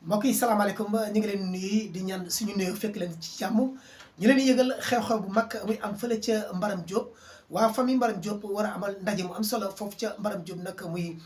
mbokk yi salaamaaleykum ñu ngi leen nuyu di ñaan suñu nuyu fekk leen ci jàmm ñu leen di yëgal xew-xew bu mag muy am fële ca Mbaram Diop waa famille Mbaram Diop war a amal ndaje mu am solo foofu ca Mbaram Diop nag muy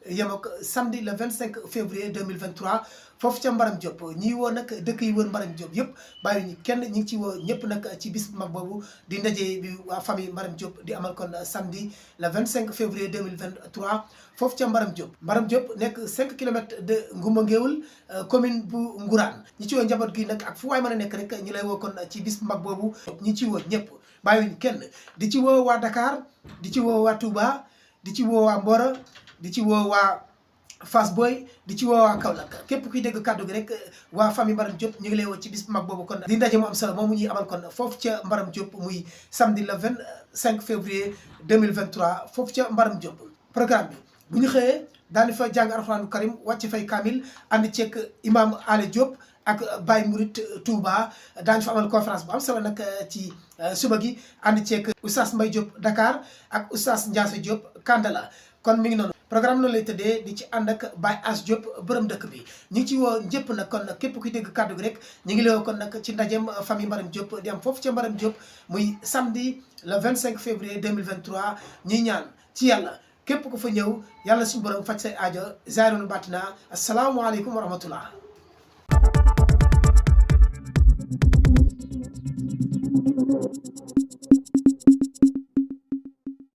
yem ak samedi le 25 février 2023 foofu ca Mbaram Diop ñi woo nag dëkk yi wër Mbaram Diop yëpp bàyyi ñu kenn ñi ngi ci woo ñëpp nag ci bis bu mag boobu di ndaje bi waa famille Mbaram Diop di amal kon samedi le 25 février 2023 foofu ca Mbaram Diop. Mbaram Diop nekk 5 kilomètres de Ngoumba Ngéwul commune bu Ngourane ñi ci woo njaboot gi nag ak fu waay mën a nekk rek ñu lay woo kon ci bis bu mag boobu ñi ci woo ñëpp bàyyiwuñ kenn di ci woo waa Dakar di ci woo waa Touba di ci woo waa Mboro di ci woo waa Fass Boy di ci woo waa Kaolack képp kuy dégg kàddu gi rek waa famille Mbaram Diop ñu ngi lay woo ci bis bu mag boobu kon di ndaje mu am solo moomu ñuy amal kon foofu ca Mbaram Diop muy samedi le 25 février 2023 foofu ca Mbaram Diop. programme bi bu ñu xëyee daani fa jàng alxuraanu karim wàcc fay kaamil ànd ceeg imam Ale Diop ak Baye Mourid Touba daañu fa amal conférence bu am solo nag ci suba gi ànd ceeg oustaz Mbaye Diop Dakar ak oustaz Ndiasse Diop Kandala kon mi ngi noonu programme noonu lay tëddee di ci ànd ak Baye As Diop borom dëkk bi ñu ngi ci woo ñëpp nag kon képp kuy dégg kàddu gi rek ñu ngi lay woo kon nag ci ndajeem famille Mbaram Diop di am foofu ca Mbaram Diop muy samedi le 25 février 2023 ñuy ñaan ci yàlla képp ku fa ñëw yàlla suñu borom faj say aajo zaahirun baatina asalaamaaleykum wa rahmatullah.